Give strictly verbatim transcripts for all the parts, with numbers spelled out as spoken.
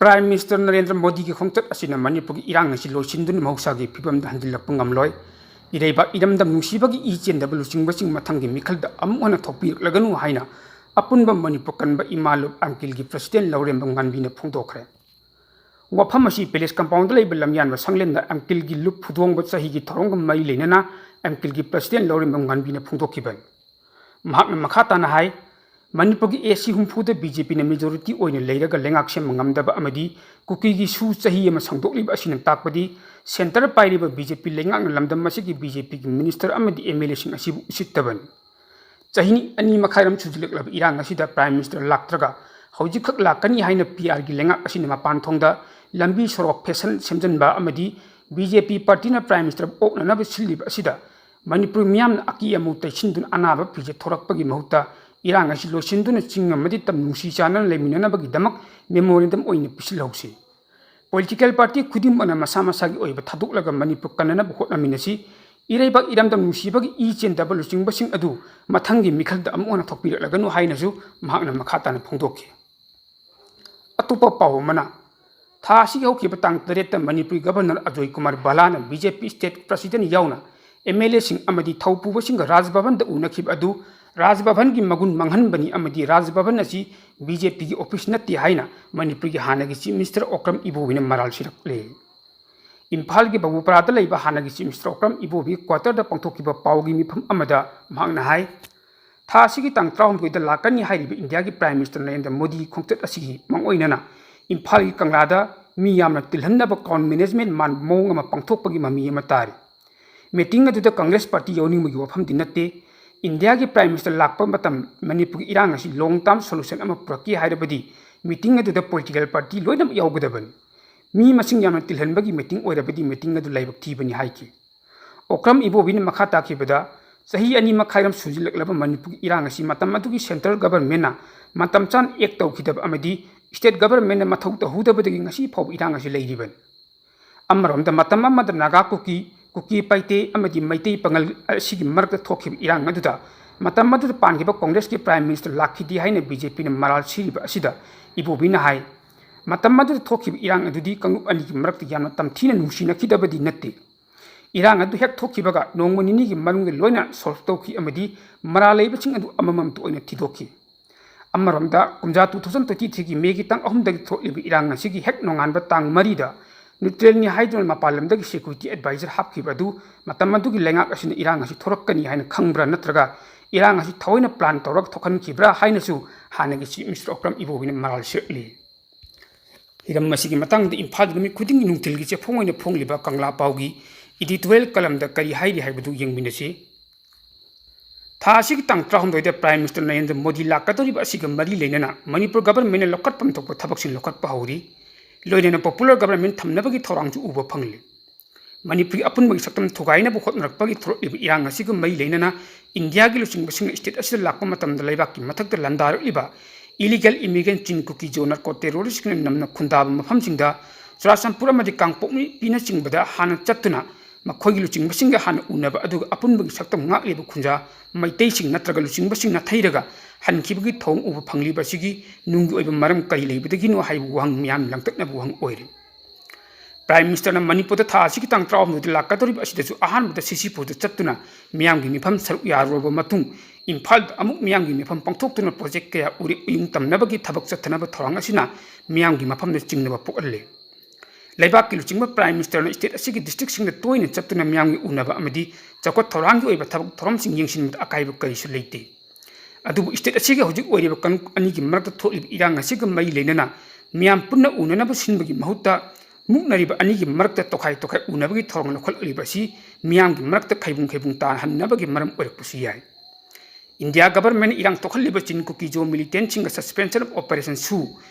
Prime Minister Narendra ꯃꯣꯗꯤꯒꯤ ꯈꯣꯡꯆꯠ ꯑꯁꯤꯅ ꯃꯅꯤꯄꯨꯔꯒꯤ ꯏꯔꯥꯡ ꯑꯁꯤ ꯂꯣꯏꯁꯤꯟꯗꯨꯅ ꯃꯍꯧꯁꯥꯒꯤ ꯐꯤꯕꯝꯗ ꯍꯟꯖꯤꯜꯂꯛꯄ ꯉꯝꯂꯣꯏ꯫ ꯏꯔꯩꯕꯥꯛ ꯏꯔꯝꯗꯝ ꯅꯨꯡꯁꯤꯕꯒꯤ ꯏ ꯆꯦꯟꯗꯕ ꯂꯨꯆꯤꯡꯕꯁꯤꯡ ꯃꯊꯪꯒꯤ ꯃꯤꯈꯜꯗ ꯑꯃꯨꯛ ꯍꯟꯅ ꯊꯣꯛꯄꯤꯔꯛꯂꯒꯅꯨ ꯍꯥꯏꯅ ꯑꯄꯨꯟꯕ ꯃꯅꯤꯄꯨꯔ ꯀꯟꯕ ꯏꯃꯥ ꯂꯨꯞ ꯑꯦꯝꯀꯤꯜꯒꯤ President ꯂꯧꯔꯦꯝꯕꯝ ꯉꯥꯟꯕꯤꯅ ꯐꯣꯡꯗꯣꯛꯈ꯭ꯔꯦ꯫ ꯋꯥꯐꯝ ꯑꯁꯤ Palace Compoundꯗ ꯂꯩꯕ ꯂꯝꯌꯥꯟꯕ ꯁꯪꯂꯦꯟꯗ ꯑꯦꯝꯀꯤꯜꯒꯤ ꯂꯨꯞ ꯐꯨꯗꯣꯡꯕ ꯆꯍꯤꯒꯤ ꯊꯧꯔꯝꯒ ꯃꯔꯤ ꯂꯩꯅꯅ ꯑꯦꯝꯀꯤꯜꯒꯤ President ꯂꯧꯔꯦꯝꯕꯝ ꯉꯥꯟꯕꯤꯅ ꯐꯣꯡꯗꯣꯛꯈꯤꯕꯅꯤ꯫ ꯃꯍꯥꯛꯅ ꯃꯈꯥ ꯇꯥꯅ ꯍꯥꯏ, ꯃꯅꯤꯄꯨꯔꯒꯤ AC ꯍꯨꯝꯐꯨꯗ BJPꯅ majority ꯑꯣꯏꯅ ꯂꯩꯔꯒ ꯂꯩꯉꯥꯛ ꯁꯦꯝꯕ ꯉꯝꯗꯕ ꯑꯃꯗꯤ ꯀꯨꯀꯤꯒꯤ ꯁꯨ ꯆꯍꯤ ꯑꯃ ꯁꯥꯡꯗꯣꯛꯂꯤꯕ ꯑꯁꯤꯅ ꯇꯥꯛꯄꯗꯤ centre ꯄꯥꯏꯔꯤꯕ BJP ꯂꯩꯉꯥꯛꯅ ꯂꯝꯗꯝ ꯑꯁꯤꯒꯤ BJPꯒꯤ minister ꯑꯃꯗꯤ MLAꯁꯤꯡ ꯑꯁꯤꯕꯨ ꯎꯁꯤꯠꯇꯕꯅꯤ꯫ ꯆꯍꯤ ꯑꯅꯤ ꯃꯈꯥꯏꯔꯣꯝ ꯁꯨꯖꯤꯜꯂꯛꯂꯕ ꯏꯔꯥꯡ ꯑꯁꯤꯗ Prime Minister ꯂꯥꯛꯇ꯭ꯔꯒ ꯍꯧꯖꯤꯛꯈꯛ ꯂꯥꯛꯀꯅꯤ ꯍꯥꯏꯅ PRꯒꯤ ꯂꯩꯉꯥꯛ ꯑꯁꯤꯅ ꯃꯄꯥꯟ ꯊꯣꯡꯗ ꯂꯝꯕꯤ ꯁꯣꯔꯣꯛ ꯐꯦꯁꯟ ꯁꯦꯝꯖꯤꯟꯕ ꯑꯃꯗꯤ BJP partyꯅ Prime Minister ꯑꯣꯛꯅꯅꯕ ꯁꯤꯜꯂꯤꯕ ꯑꯁꯤꯗ ꯃꯅꯤꯄꯨꯔ ꯃꯤꯌꯥꯝꯅ ꯑꯀꯤ ꯑꯃꯨ ꯇꯩꯁꯤꯟꯗꯨꯅ ꯑꯅꯥꯕ ꯐꯤꯖꯦꯠ ꯊꯣꯔꯛꯄꯒꯤ ꯃꯍꯨꯠꯇ ꯏꯔꯥꯡ ꯑꯁꯤ ꯂꯣꯏꯁꯤꯟꯗꯨꯅ ꯆꯤꯡ ꯑꯃꯗꯤ ꯇꯝ ꯅꯨꯡꯁꯤ ꯆꯥꯟꯅꯅ ꯂꯩꯃꯤꯟꯅꯅꯕꯒꯤꯗꯃꯛ memorandum ꯑꯣꯏꯅ ꯄꯤꯁꯤꯜꯍꯧꯁꯤ꯫ Political party ꯈꯨꯗꯤꯡꯃꯛꯅ ꯃꯁꯥ ꯃꯁꯥꯒꯤ ꯑꯣꯏꯕ ꯊꯥꯗꯣꯛꯂꯒ ꯃꯅꯤꯄꯨꯔ ꯀꯟꯅꯅꯕ ꯍꯣꯠꯅꯃꯤꯟꯅꯁꯤ꯫ ꯏꯔꯩꯕꯥꯛ ꯏꯔꯝꯗꯝ ꯅꯨꯡꯁꯤꯕꯒꯤ ꯏ ꯆꯦꯟꯗꯕ ꯂꯨꯆꯤꯡꯕꯁꯤꯡ ꯑꯗꯨ ꯃꯊꯪꯒꯤ ꯃꯤꯈꯜꯗ ꯑꯃꯨꯛ ꯍꯟꯅ ꯊꯣꯛꯄꯤꯔꯛꯂꯒꯅꯨ ꯍꯥꯏꯅꯁꯨ ꯃꯍꯥꯛꯅ ꯃꯈꯥ ꯇꯥꯅ ꯐꯣꯡꯗꯣꯛꯈꯤ꯫ ꯑꯇꯣꯞꯄ ꯄꯥꯎ ꯑꯃꯅ, ꯊꯥ ꯑꯁꯤꯒꯤ ꯍꯧꯈꯤꯕ ꯇꯥꯡ ꯇꯔꯦꯠꯇ ꯃꯅꯤꯄꯨꯔꯒꯤ Governor Ajoy Kumar ꯕꯂꯥꯅ BJP state president ꯌꯥꯎꯅ MLAꯁꯤꯡ ꯑꯃꯗꯤ ꯊꯧꯄꯨꯕꯁꯤꯡꯒ ꯔꯥꯖ ꯚꯕꯟꯗ ꯎꯅꯈꯤꯕ ꯑꯗꯨ ꯔꯥꯖ ꯚꯕꯟꯒꯤ ꯃꯒꯨꯟ ꯃꯥꯡꯍꯟꯕꯅꯤ ꯑꯃꯗꯤ ꯔꯥꯖ ꯚꯕꯟ ꯑꯁꯤ BJPꯒꯤ office ꯅꯠꯇꯦ ꯍꯥꯏꯅ ꯃꯅꯤꯄꯨꯔꯒꯤ ꯍꯥꯟꯅꯒꯤ Chief Minister ꯑꯣꯀ꯭ꯔꯝ ꯏꯕꯣꯕꯤꯅ ꯃꯔꯥꯜ ꯁꯤꯔꯛꯂꯦ꯫ ꯏꯝꯐꯥꯜꯒꯤ ꯕꯕꯨꯄꯔꯥꯗ ꯂꯩꯕ ꯍꯥꯟꯅꯒꯤ Chief Minister ꯑꯣꯀ꯭ꯔꯝ ꯏꯕꯣꯕꯤꯒꯤ quarterꯗ ꯄꯥꯡꯊꯣꯛꯈꯤꯕ ꯄꯥꯎꯒꯤ ꯃꯤꯐꯝ ꯑꯃꯗ ꯃꯍꯥꯛꯅ ꯍꯥꯏ, ꯊꯥ ꯑꯁꯤꯒꯤ ꯇꯥꯡ ꯇꯔꯥꯍꯨꯝꯗꯣꯏꯗ ꯂꯥꯛꯀꯅꯤ ꯍꯥꯏꯔꯤꯕ ꯏꯟꯗꯤꯌꯥꯒꯤ Prime Minister ꯅꯔꯦꯟꯗ꯭ꯔ ꯃꯣꯗꯤꯒꯤ ꯈꯣꯡꯆꯠ ꯑꯁꯤꯒꯤ ꯃꯥꯡꯑꯣꯏꯅꯅ ꯏꯝꯐꯥꯜꯒꯤ ꯀꯪꯂꯥꯗ ꯃꯤ ꯌꯥꯝꯅ ꯇꯤꯜꯍꯟꯅꯕ crowd management ꯃꯥꯟꯕ ꯃꯑꯣꯡ ꯑꯃ ꯄꯥꯡꯊꯣꯛꯄꯒꯤ ꯃꯃꯤ ꯑꯃ ꯇꯥꯔꯤ꯫ Meeting ꯑꯗꯨꯗ Congress party ꯌꯥꯎꯅꯤꯡꯕꯒꯤ ꯋꯥꯐꯝꯗꯤ ꯅꯠꯇꯦ꯫ ꯏꯟꯗꯤꯌꯥꯒꯤ Prime Minister ꯂꯥꯛꯄ ꯃꯇꯝ ꯃꯅꯤꯄꯨꯔꯒꯤ ꯏꯔꯥꯡ ꯑꯁꯤ long term solution ꯑꯃ ꯄꯨꯔꯛꯀꯦ ꯍꯥꯏꯔꯕꯗꯤ meeting ꯑꯗꯨꯗ political party ꯂꯣꯏꯅꯃꯛ ꯌꯥꯎꯒꯗꯕꯅꯤ꯫ ꯃꯤ ꯃꯁꯤꯡ ꯌꯥꯝꯅ ꯇꯤꯜꯍꯟꯕꯒꯤ meeting ꯑꯣꯏꯔꯕꯗꯤ meeting ꯑꯗꯨ ꯂꯥꯏꯕꯛ ꯊꯤꯕꯅꯤ ꯍꯥꯏꯈꯤ꯫ ꯑꯣꯀ꯭ꯔꯝ ꯏꯕꯣꯕꯤꯅ ꯃꯈꯥ ꯇꯥꯈꯤꯕꯗ, ꯆꯍꯤ ꯑꯅꯤ ꯃꯈꯥꯏꯔꯣꯝ ꯁꯨꯖꯤꯜꯂꯛꯂꯕ ꯃꯅꯤꯄꯨꯔꯒꯤ ꯏꯔꯥꯡ ꯑꯁꯤ ꯃꯇꯝ ꯑꯗꯨꯒꯤ central governmentꯅ ꯃꯇꯝ ꯆꯥꯅ act ꯇꯧꯈꯤꯗꯕ ꯑꯃꯗꯤ state governmentꯅ ꯃꯊꯧ ꯇꯧꯍꯧꯗꯕꯗꯒꯤ ꯉꯁꯤ ꯐꯥꯎꯕ ꯏꯔꯥꯡ ꯑꯁꯤ ꯂꯩꯔꯤꯕꯅꯤ꯫ ꯑꯃꯔꯣꯝꯗ ꯃꯇꯝ ꯑꯃꯗ ꯅꯥꯒꯥ ꯀꯨꯀꯤ, ꯀꯨꯀꯤ ꯄꯥꯏꯇꯦ ꯑꯃꯗꯤ ꯃꯩꯇꯩ ꯄꯥꯉꯜ ꯑꯁꯤꯒꯤ ꯃꯔꯛꯇ ꯊꯣꯛꯈꯤꯕ ꯏꯔꯥꯡ ꯑꯗꯨꯗ ꯃꯇꯝ ꯑꯗꯨꯗ ꯄꯥꯟꯈꯤꯕ Congressꯀꯤ Prime Minister ꯂꯥꯛꯈꯤꯗꯦ ꯍꯥꯏꯅ BJPꯅ ꯃꯔꯥꯜ ꯁꯤꯔꯤꯕ ꯑꯁꯤꯗ ꯏꯕꯣꯕꯤꯅ ꯍꯥꯏ, ꯃꯇꯝ ꯑꯗꯨꯗ ꯊꯣꯛꯈꯤꯕ ꯏꯔꯥꯡ ꯑꯗꯨꯗꯤ ꯀꯥꯡꯂꯨꯞ ꯑꯅꯤꯒꯤ ꯃꯔꯛꯇ ꯌꯥꯝꯅ ꯇꯝꯊꯤꯅ ꯅꯨꯡꯁꯤꯅꯈꯤꯗꯕꯗꯤ ꯅꯠꯇꯦ꯫ ꯏꯔꯥꯡ ꯑꯗꯨ ꯍꯦꯛ ꯊꯣꯛꯈꯤꯕꯒ ꯅꯣꯡꯃ ꯅꯤꯅꯤꯒꯤ ꯃꯅꯨꯡꯗ ꯂꯣꯏꯅ solve ꯇꯧꯈꯤ ꯑꯃꯗꯤ ꯃꯔꯥꯜ ꯂꯩꯕꯁꯤꯡ ꯑꯗꯨ ꯑꯃꯃꯝꯇ ꯑꯣꯏꯅ ꯊꯤꯗꯣꯛꯈꯤ꯫ ꯑꯃꯔꯣꯝꯗ, ꯀꯨꯝꯖꯥ two thousand twenty threeꯒꯤ Mayꯒꯤ ꯇꯥꯡ ꯑꯍꯨꯝꯗꯒꯤ ꯊꯣꯛꯂꯤꯕ ꯏꯔꯥꯡ ꯑꯁꯤꯒꯤ ꯍꯦꯛ ꯅꯣꯡꯉꯥꯟꯕ ꯇꯥꯡ ꯃꯔꯤꯗ neutralꯅꯤ ꯍꯥꯏꯗꯨꯅ ꯃꯄꯥꯟ ꯂꯝꯗꯒꯤ security advisor ꯍꯥꯞꯈꯤꯕ ꯑꯗꯨ ꯃꯇꯝ ꯑꯗꯨꯒꯤ ꯂꯩꯉꯥꯛ ꯑꯁꯤꯅ ꯏꯔꯥꯡ ꯑꯁꯤ ꯊꯣꯔꯛꯀꯅꯤ ꯍꯥꯏꯅ ꯈꯪꯕ꯭ꯔꯥ ꯅꯠꯇ꯭ꯔꯒ ꯏꯔꯥꯡ ꯑꯁꯤ ꯊꯑꯣꯏꯅ plan ꯇꯧꯔꯒ ꯊꯣꯛꯍꯟꯈꯤꯕ꯭ꯔꯥ ꯍꯥꯏꯅꯁꯨ ꯍꯥꯟꯅꯒꯤ Chief Minister ꯑꯣꯀ꯭ꯔꯝ ꯏꯕꯣꯕꯤꯅ ꯃꯔꯥꯜ ꯁꯤꯔꯛꯂꯤ꯫ ꯍꯤꯔꯝ ꯑꯁꯤꯒꯤ ꯃꯇꯥꯡꯗ ꯏꯝꯐꯥꯜꯗ ꯅꯨꯃꯤꯠ ꯈꯨꯗꯤꯡꯒꯤ ꯅꯨꯡꯊꯤꯜꯒꯤ ꯆꯦꯐꯣꯡ ꯑꯣꯏꯅ ꯐꯣꯡꯂꯤꯕ ꯀꯪꯂꯥ ꯄꯥꯎꯒꯤ editorial columnꯗ ꯀꯔꯤ ꯍꯥꯏꯔꯤ ꯍꯥꯏꯕꯗꯨ ꯌꯦꯡꯃꯤꯟꯅꯁꯤ꯫ ꯊꯥ ꯑꯁꯤꯒꯤ ꯇꯥꯡ ꯇꯔꯥꯍꯨꯝꯗꯣꯏꯗ Prime Minister ꯅꯔꯦꯟꯗ꯭ꯔ ꯃꯣꯗꯤ ꯂꯥꯛꯀꯗꯧꯔꯤꯕ ꯑꯁꯤꯒ ꯃꯔꯤ ꯂꯩꯅꯅ ꯃꯅꯤꯄꯨꯔ governmentꯅ ꯂꯧꯈꯠꯐꯝ ꯊꯣꯛꯄ ꯊꯕꯛꯁꯤꯡ ꯂꯧꯈꯠꯄ ꯍꯧꯔꯤ꯫ ꯂꯣꯏꯅꯅ popular government ꯊꯝꯅꯕꯒꯤ ꯊꯧꯔꯥꯡꯁꯨ ꯎꯕ ꯐꯪꯂꯤ꯫ ꯃꯅꯤꯄꯨꯔꯒꯤ ꯑꯄꯨꯟꯕꯒꯤ ꯁꯛꯇꯝ ꯊꯨꯒꯥꯏꯅꯕ ꯍꯣꯠꯅꯔꯛꯄꯒꯤ ꯊꯣꯔꯛꯂꯤꯕ ꯏꯔꯥꯡ ꯑꯁꯤꯒ ꯃꯔꯤ ꯂꯩꯅꯅ ꯏꯟꯗꯤꯌꯥꯒꯤ ꯂꯨꯆꯤꯡꯕꯁꯤꯡꯅ state ꯑꯁꯤꯗ ꯂꯥꯛꯄ ꯃꯇꯝꯗ ꯂꯩꯕꯥꯛꯀꯤ ꯃꯊꯛꯇ ꯂꯥꯟꯗꯥꯔꯛꯂꯤꯕ illegal immigrant ꯆꯤꯟ ꯀꯨꯀꯤ ꯖꯣ narco terroristꯁꯤꯡꯅ ꯅꯝꯅ ꯈꯨꯟꯗꯥꯕ ꯃꯐꯝꯁꯤꯡꯗ ꯆꯨꯔꯥꯆꯥꯟꯄꯨꯔ ꯑꯃꯗꯤ ꯀꯥꯡꯄꯣꯛꯄꯤꯅꯆꯤꯡꯕꯗ ꯍꯥꯟꯅ ꯆꯠꯇꯨꯅ ꯃꯈꯣꯏꯒꯤ ꯂꯨꯆꯤꯡꯕꯁꯤꯡꯒ ꯍꯥꯟꯅ ꯎꯅꯕ ꯑꯗꯨꯒ ꯑꯄꯨꯟꯕꯒꯤ ꯁꯛꯇꯝ ꯉꯥꯛꯂꯤꯕ ꯈꯨꯟꯖꯥ ꯃꯩꯇꯩꯁꯤꯡ ꯅꯠꯇ꯭ꯔꯒ ꯂꯨꯆꯤꯡꯕꯁꯤꯡ ꯅꯥꯊꯩꯔꯒ ꯍꯟꯈꯤꯕꯒꯤ ꯊꯧꯑꯣꯡ ꯎꯕ ꯐꯪꯂꯤꯕ ꯑꯁꯤꯒꯤ ꯅꯨꯡꯒꯤ ꯑꯣꯏꯕ ꯃꯔꯝ ꯀꯔꯤ ꯂꯩꯕꯗꯒꯤꯅꯣ ꯍꯥꯏꯕ ꯋꯥꯍꯪ ꯃꯤꯌꯥꯝꯅ ꯂꯥꯡꯇꯛꯅꯕ ꯋꯥꯍꯪ ꯑꯣꯏꯔꯤ꯫ Prime Ministerꯅ ꯃꯅꯤꯄꯨꯔꯗ ꯊꯥ ꯑꯁꯤꯒꯤ ꯇꯥꯡ ꯇꯔꯥꯍꯨꯝꯗꯣꯏꯗ ꯂꯥꯛꯀꯗꯧꯔꯤꯕ ꯑꯁꯤꯗꯁꯨ ꯑꯍꯥꯟꯕꯗ ꯁꯤꯁꯤꯄꯨꯔꯗ ꯆꯠꯇꯨꯅ ꯃꯤꯌꯥꯝꯒꯤ ꯃꯤꯐꯝ ꯁꯔꯨꯛ ꯌꯥꯔꯨꯔꯕ ꯃꯇꯨꯡ ꯏꯝꯐꯥꯜꯗ ꯑꯃꯨꯛ ꯃꯤꯌꯥꯝꯒꯤ ꯃꯤꯐꯝ ꯄꯥꯡꯊꯣꯛꯇꯨꯅ project ꯀꯌꯥ ꯎꯔꯦꯞ ꯎꯌꯨꯡ ꯇꯝꯅꯕꯒꯤ ꯊꯕꯛ ꯆꯠꯊꯅꯕ ꯊꯧꯔꯥꯡ ꯑꯁꯤꯅ ꯃꯤꯌꯥꯝꯒꯤ ꯃꯐꯝꯗ ꯆꯤꯡꯅꯕ ꯄꯣꯛꯍꯜꯂꯦ꯫ ꯂꯩꯕꯥꯛꯀꯤ ꯂꯨꯆꯤꯡꯕ Prime Ministerꯅ state ꯑꯁꯤꯒꯤ districtꯁꯤꯡꯗ ꯇꯣꯏꯅ ꯆꯠꯇꯨꯅ ꯃꯤꯌꯥꯝꯒꯤ ꯎꯅꯕ ꯑꯃꯗꯤ ꯆꯥꯎꯈꯠ ꯊꯧꯔꯥꯡꯒꯤ ꯑꯣꯏꯕ ꯊꯕꯛ ꯊꯧꯔꯝꯁꯤꯡ ꯌꯦꯡꯁꯤꯟꯕꯗ ꯑꯀꯥꯏꯕ ꯀꯔꯤꯁꯨ ꯂꯩꯇꯦ꯫ ꯑꯗꯨꯕꯨ state ꯑꯁꯤꯒꯤ ꯍꯧꯖꯤꯛ ꯑꯣꯏꯔꯤꯕ ꯀꯥꯡꯂꯨꯞ ꯑꯅꯤꯒꯤ ꯃꯔꯛꯇ ꯊꯣꯛꯂꯤꯕ ꯏꯔꯥꯡ ꯑꯁꯤꯒ ꯃꯔꯤ ꯂꯩꯅꯅ ꯃꯤꯌꯥꯝ ꯄꯨꯟꯅ ꯎꯅꯅꯕ ꯁꯤꯟꯕꯒꯤ ꯃꯍꯨꯠꯇ ꯃꯨꯛꯅꯔꯤꯕ ꯑꯅꯤꯒꯤ ꯃꯔꯛꯇ ꯇꯣꯈꯥꯏ ꯇꯣꯈꯥꯏ ꯎꯅꯕꯒꯤ ꯊꯧꯔꯥꯡ ꯂꯧꯈꯠꯂꯛꯂꯤꯕ ꯑꯁꯤ ꯃꯤꯌꯥꯝꯒꯤ ꯃꯔꯛꯇ ꯈꯩꯕꯨꯡ ꯈꯩꯕꯨꯡ ꯇꯥꯍꯟꯅꯕꯒꯤ ꯃꯔꯝ ꯑꯣꯏꯔꯛꯄꯁꯨ ꯌꯥꯏ꯫ ꯏꯟꯗꯤꯌꯥ governmentꯅ ꯏꯔꯥꯡ ꯊꯣꯛꯍꯜꯂꯤꯕ ꯆꯤꯟ ꯀꯨꯀꯤ ꯖꯣ militantꯁꯤꯡꯒ suspension of operationꯁꯨ